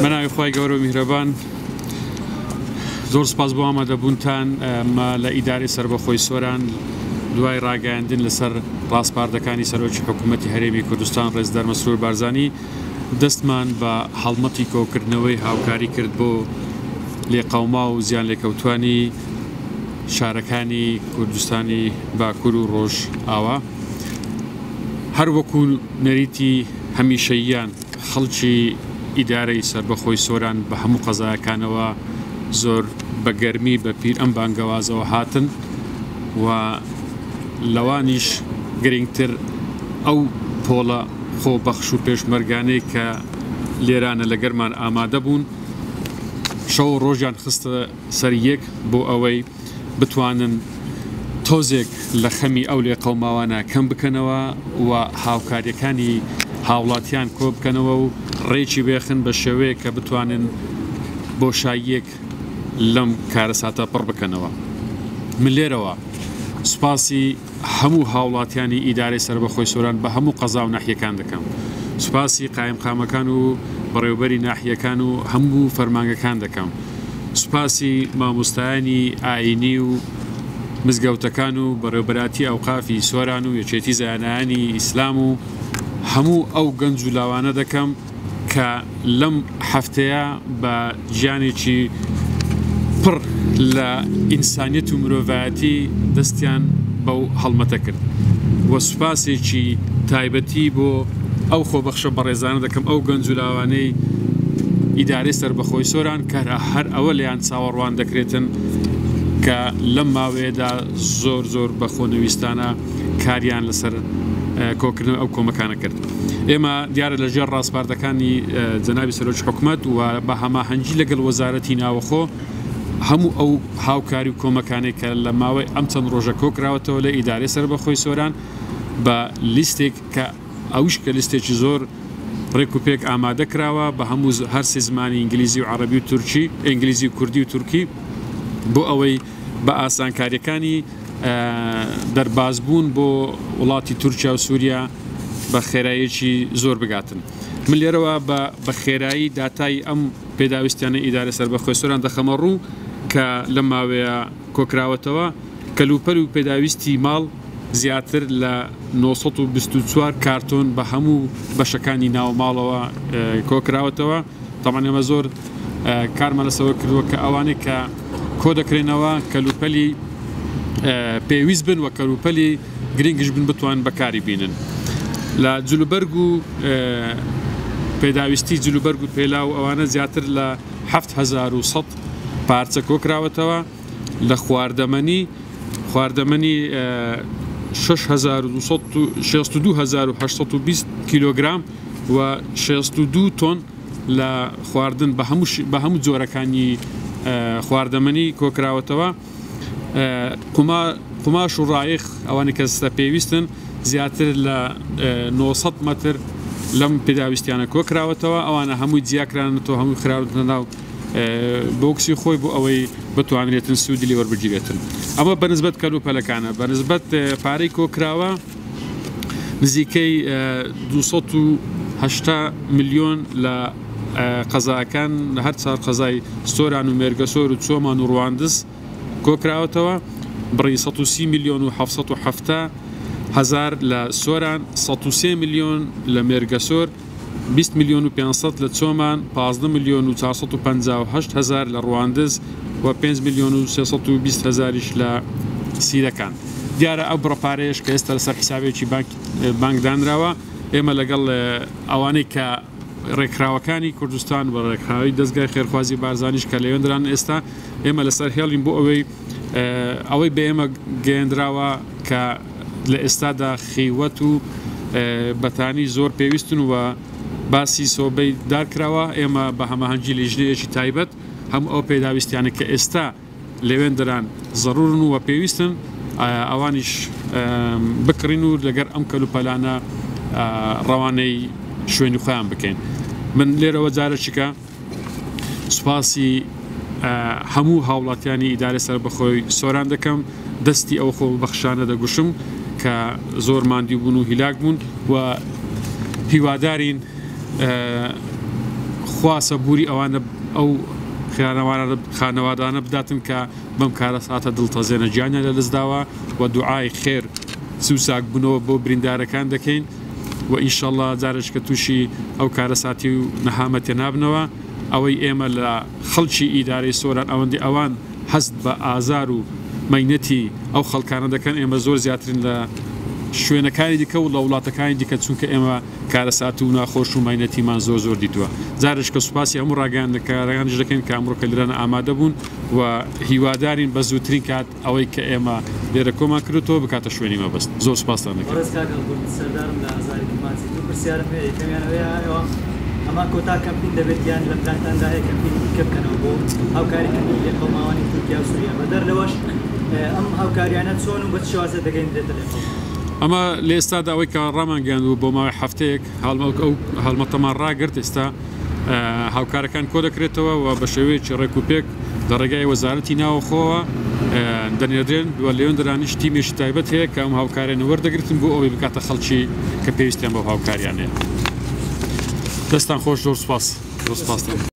بەناوی خوای گەورە و میهرەبان زۆر سپاس بۆ ئامادەبوونتان مە لە ئیدارەی سەربەخۆی سۆران دوای ڕاگەیاندن لەسەر ڕاسپاردەکانی سەرۆکی حکوومەتی هەرێمی کوردستان ڕێزدار مەسرور بارزانی دەستمان بە هەڵمەتی کۆکردنەوەی هاوکاری کرد بۆ لێقەوما و زیان لێکەوتوانی شارەکانی کوردستانی باکوور و ڕۆژ ئاوا هەر وەکو نەریتی هەمیشەییان خەڵکی ئیدارەی سەربەخۆی سۆران بە هەموو قەزایەکانەوە زۆر بە گەرمی بە پیر ئەم بانگەوازەوە هاتن و لەوانیش گرنگتر ئەو پۆڵە خۆبەخش و پێشمەرگانەی کە لێرانە لەگەرمان ئامادە بوون شەو و ڕۆژیان خستە سەر یەک بۆ ئەوەی بتوانن تۆزێک لە خەمی ئەو لێقەوماوانە کەم بکەنەوە و هاوکارییەکانی هاوڵاتیان کۆبکەنەوە و ڕێکی بێخن بە شێوەیەک کە بتوانن بۆشاییەک لەم کارەساتە پڕ بکەنەوە. من لێرەوە سوپاسی هەموو هاوڵاتیانی ئیدارەی سەربەخۆی سۆران بە هەموو قەزا و ناحیەکان دەکەم. سوپاسی قایمقامەکان و بەڕێوەبەری ناحیەکان و هەموو فەرمانگەکان دەکەم. سوپاسی مامۆستایانی ئایینی و مزگەوتەکان و بەڕێوەبەراتی ئەوقافی سۆران و یەکێتی زانایانی ئیسلام و هەموو ئەو گەنج و لاوانە دەکەم کە لەم هەفتەیە بە گیانێکی پڕ لە ئینسانیەت و مرۆڤایەتی دەستیان بەو هەڵمەتە کرد و سوپاسێکی تایبەتی بۆ ئەو خۆبەخشە بەڕێزانە دەکەم ئەو گەنج و لاوانەی ئیدارەی سەربەخۆی سۆران کە هەر ئەوە لێیان چاوەڕوان دەکرێتن کە لەم ماوەیەدا زۆر زۆر بە خۆنەویستانە کاریان لەسەر کۆکردنەوەی ئەو کۆمەکانە کرد. ئێمە دیارە لە ژێر ڕاسپاردەکانی جەنابی سەرۆکی حکومەت و بە هەماهەنگی لەگەڵ وەزارەتی ناوەخۆ هەموو ئەو هاوکاری و کۆمەکانەی کە لە ماوەی ئەم چەند ڕۆژە کۆکراوەتەوە لە ئیدارەی سەربەخۆی سۆران بە لیستێک کە ئەوش کە لیستێکی زۆر ڕێک و پێک ئامادە کراوە بە هەموو هەرسێ زمانی ئینگلیزی و عەڕەبی و تورکی ئینگلیزی و کوردی و تورکی بۆ ئەوەی بە ئاسانکاریەکانی دەربازبوون بۆ وڵاتی تورکیا و سووریا بە خێراییەکی زۆر بگاتن. من لێرەوە بە بە خێرایی داتای ئەم پێداویستیانەی ئیدارەی سەربەخۆی سۆران دەخەمە ڕوو کە لەم ماوەیە کۆکراوەتەوە، کەلوپەل و پێداویستی ماڵ زیاتر لە 924 کارتۆن بە هەموو بەشەکانی ناو ماڵەوە کۆکراوەتەوە. تەبعەن ئێمە زۆر کارمان لەسەوە کردووە کە ئەوانەی کە کۆدەکرێنەوە کەلوپەلی پێویست بن و کەلوپەلی گرنگیش بن بتوان بەکاری بینن لە جلوبەرگ و پێداویستی جلوبەرگ و پێلاو ئەوانە زیاتر لە 7100 پارچە کۆکراوەتەوە لە خواردەمەنی خواردەمەنی 62820 کیلۆگرام و 62 تۆن لە خواردن بە هەموو بە هەموو جۆرەکانی خواردەمەنی کۆکراوەتەوە قوماش و ڕایخ ئەوانەی کە پێویستن زیاتر لە 900 مەتر لەم پێداویستیانە کۆکراوەتەوە ئەوانە هەمووی جیاکرانەتەوە هەمووی خراونەتە ناو بۆکسی خۆی بۆ ئەوەی بتوانرێتن سوودی لێ وەربگیرێتن ئەمە بەنسبەت کەلوپەلەکانە بەنسبەت پارەی کۆکراوە نزیکەی 280 ملیۆن لە قەزاکان لە هەر چار قەزای سۆران و مێرگەسۆر و چۆمان و ڕواندز کۆکراوەتەوە، بڕی 130 ملیۆن و 770 هەزار لە سۆران، 103 ملیۆن لە مێرگەسۆر، 20 ملیۆن و 500 لە چۆمان، 15 ملیۆن و 458 هەزار لە ڕواندز و 5 ملیۆن و 320 هەزاریش لە سیرەکان. دیارە ئەو بڕە پارەیەش کە ئێستا لەسەر حیسابێکی بانک دانراوە، ئێمە لەگەڵ ئەوانەی کە ڕێکخراوەکانی کوردستان و ڕێکخراوی دەزگای خێرخوازی بارزانیش کە لەوێندران ئێستا ئێمە لەسەر هێڵین بۆ ئەوەی ئەوەی بە ئێمە گەیەندراوە کە لە ئێستادا خیوەت و بەتانی زۆر پێویستن و باسی سۆبەی دار کراوە ئێمە بە هەماهەنگی لیژنەیەکی تایبەت هەموو ئەو پێداویستیانە کە ئێستا لەوێندران زەرورن و پێویستن ئەوانیش بکڕین و لەگەر ئەم کەلوپەلانە ڕەوانەی شوێنی خۆیان بکەین من لێرەوە جارێکیکە سوپاسی هەموو هاوڵاتیانی ئیدارەی سەربەخۆی سۆران دەکەم دەستی ئەو خۆبەخشانە دەگوشم کە زۆر ماندی بوون و هیلاک بوون و هیوادارین خوا. خوا سەبوری ئەوانە ئەو خانەوادانە بداتن کە بەم کارەساتە دڵتەزێنە گیانیان لەدەستداوە و دوعای خێر زوو چاکبوونەوە بۆ بریندارەکان دەکەین و ئینشەڵا جارێکە تووشی ئەو کارەساتی و نەهامەتێ نابنەوە. ئەوەی ئێمە لە خەڵکی ئیدارەی سۆران ئەوەندی ئەوان هەست بە ئازار و مەینەتی ئەو خەڵکانە دەکەن ئێمە زۆر زیاترین لە شوێنەکانی دیکە و لە وڵاتەکانی دیکە چونکە ئێمە کارەسات و ناخۆش و مەینەتیمان زۆر زۆر دیتووە. جارێکە سوپاسی هەموو ڕاگەیاندنکارانیش دەکەین کە ئەمڕۆ کە لێرانە ئامادە بوون و هیوادارین بە زووترین کات ئەوەی کە ئێمە لێرە کۆمان کردووەتەوە بکاتە شوێنی مەبەست. زۆر سوپاستان دەکەین. بەڕێز کاک هەڵگورد سەردارم لە ئازاری کرمانجی دوو پرسیارم هەیە یەکەمیان ئەوەیە ئایا ئەمە کۆتا کەمپین دەبێت یان لە پلانتاندا هەیە کەمپینی دیکە بکەنەوە بۆ هاوکاریکردنی لێقەوماوانی تورکیا و سوریا بەدەر لەوەش ئەم هاوکاریانە چۆن و بە چ شێوازێک دەگەیندرێتە لێقەوماوان؟ ئەمە لە ئێستادا ئەوەی کە ڕامانگەیاندبوو بۆ ماوەی هەفتەیەک ئەو هەڵمەتەمان ڕاگرت ئێستا هاوکارەکان کۆدەکرێتەوە و بە شێوەیەکی ڕێک و پێک لە ڕێگای وەزارەتی ناوەخۆوە دەنێردرێن و لێوەندرانیش تیمێکی تایبەت هەیە کە ئەم هاوکاریانە وەردەگرتن بۆ ئەوەی بکاتە خەڵکی کە پێویستیان بەو هاوکاریانەیە. دەستان خۆش زۆر سوپاس زۆر سوپاستان.